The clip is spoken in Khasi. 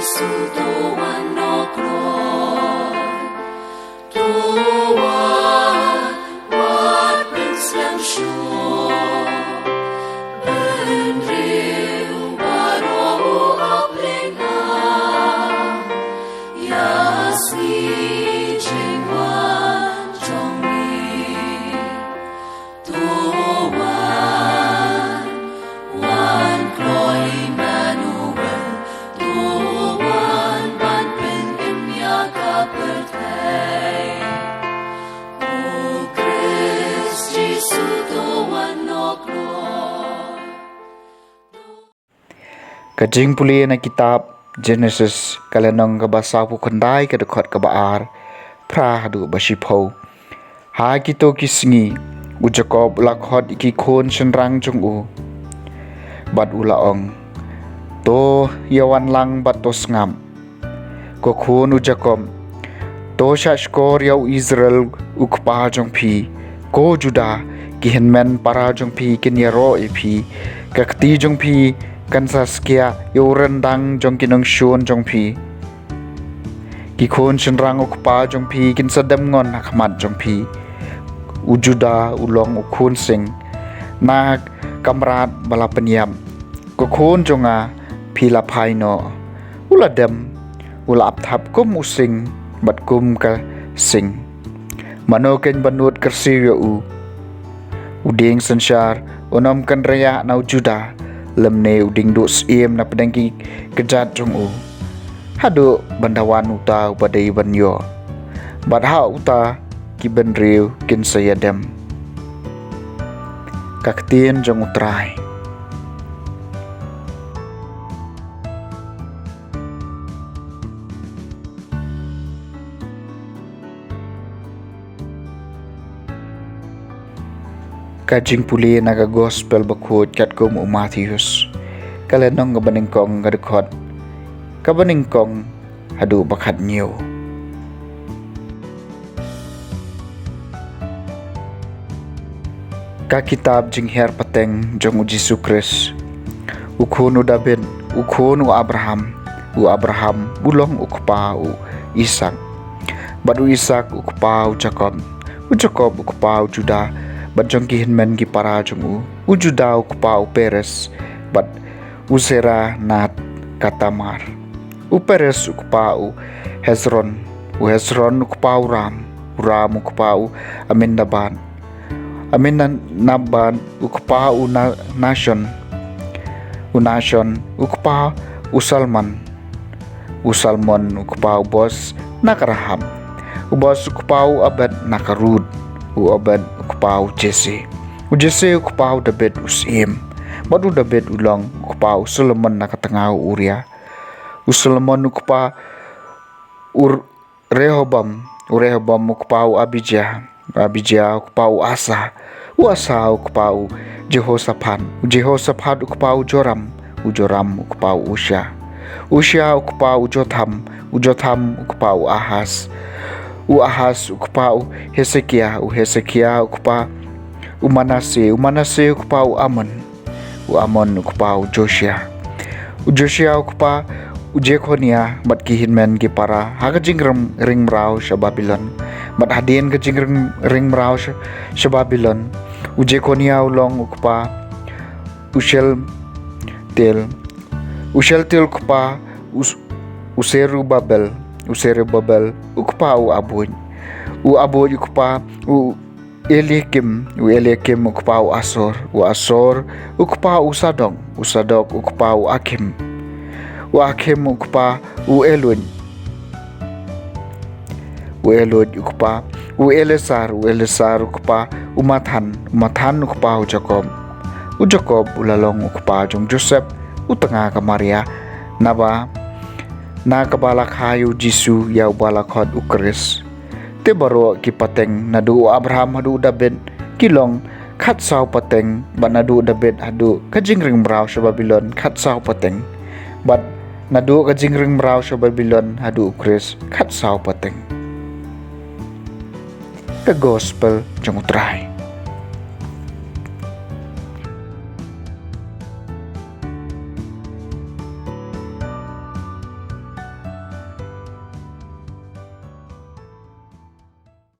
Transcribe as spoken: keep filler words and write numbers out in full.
Jisu to wan noh kloi. To wan, wat pynslem shuh. Bynriew baroh u ap lyngngoh. Ïa sngi jingwan jong ngi. To wan, wan kloi Immanuel. To wan ban pynim ïa ka pyrthei. O Khrist Jisu to wan noh kloi. Ka jingpule na kitab Genesis, ka lynnong kaba sawphew khyndai, ka dkhot kaba ar phra haduh ba shiphew. Ha kito ki sngi, u Jakob u la khot ïa ki khun shynrang jong u, bad u la ong, to ïa wan lang bad to sngap. Ko khun u Jakob, to shahshkor ïa u Israel u kpa jong phi. Ko Judah, ki hynmen para jong phi kin ïaroh ïa phi. Ka kti jong phi kan sa skiah ïa u ryndang jong ki nongshun jong phi. Ki khun shynrang u kpa jong phi kin sa dem ngon ha khmat jong phi. U Judah u long u khun sing na ka mrad ba la pynïap. Ko khun jong nga, phi la phai noh. U la dem, u la ap thap kum u sing bad kum ka sing. Mano kin ban nud kyrsiew ïa u? U dieng synshar un ym kynriah na u Judah, lymne u dieng duh syiem na pdeng ki kjat jong u, haduh ban da wan uta uba dei ban ïoh. Bad ha uta ki bynriew kin sa ïadem. Ka ktien jong u Trai. Ka jingpule na ka Gospel bakhuid katkum u Mathaios. Ka lynnong kaba nyngkong, ka dkhot kaba nyngkong haduh ba khathynñiew. Ka kitab jinghiar pateng jong u Jisu Khrist. U khun u David, u khun u Abraham, u Abraham u long u kpa u Isak. Bad u Isak u kpa u Jakob, u Jakob u kpa u Judah, bad jong ki hynmen ki para jong u, u Judah u kpa u Peres, bad u Serah na ka Tamar. U Peres u kpa u Hezron, u Hezron u kpa u Ram, u Ram u kpa u Aminadab, Aminadab u kpa u Na-, Nashon, u Nashon u kpa u Salmon, u Salmon u kpa u Boaz na ka Rahab, u Boaz u kpa u Obed na ka Ruth, u Obed u kpa u Jesse, u Jesse u kpa u David u syiem, bad u David u long u kpa u Solomon na ka tnga u Uria, u Solomon u kpa u Rehoboam, u Rehoboam u kpa u Abijah, u Abijah u kpa u Asa, u Asa u kpa u Jehoshaphat, u Jehoshaphat u kpa u Joram, u Joram u kpa u Ushia, Ushia u kpa u Jotham, u Jotham u kpa u Ahaz, u Ahaz u kpa u Hesekiah, u Hesekiah u kpa u Manasseh, u Manasseh u kpa u Amon, u Amon u kpa u Josiah, u Josiah u kpa u Jekhoniah, bad ki hynmen ki para ha ka jingring mraw sha Babilon. Bad hadien ka jingring mraw sha, sha Babilon, u Jekhoniah u long u kpa u Shealtiel, u Shealtiel u kpa u, u Serubabel, u Serubabel u kpa u Abiud, u Abiud u kpa u Eliakim, u Eliakim u kpa u Asor, u Asor u kpa u Sadok, u Sadok u kpa u Akhim, u Akhim u kpa u Eliud, u Eliud u kpa u Eleasar, u Eleasar u kpa u Matthan, u Matthan u kpa u Jakob, u Jakob u la long u kpa jong Joseph u tnga ka Maria, naba na kaba la kha ïa u Jisu, ïa uba la khot u Khrist. Te baroh ki pateng naduh u Abraham haduh u David ki long khatsaw pateng, bad naduh u David haduh ka jingring mraw sha Babilon khatsaw pateng, bad naduh ka jingring mraw sha Babilon haduh u Khrist khatsaw pateng. Ka Gospel jong u Trai.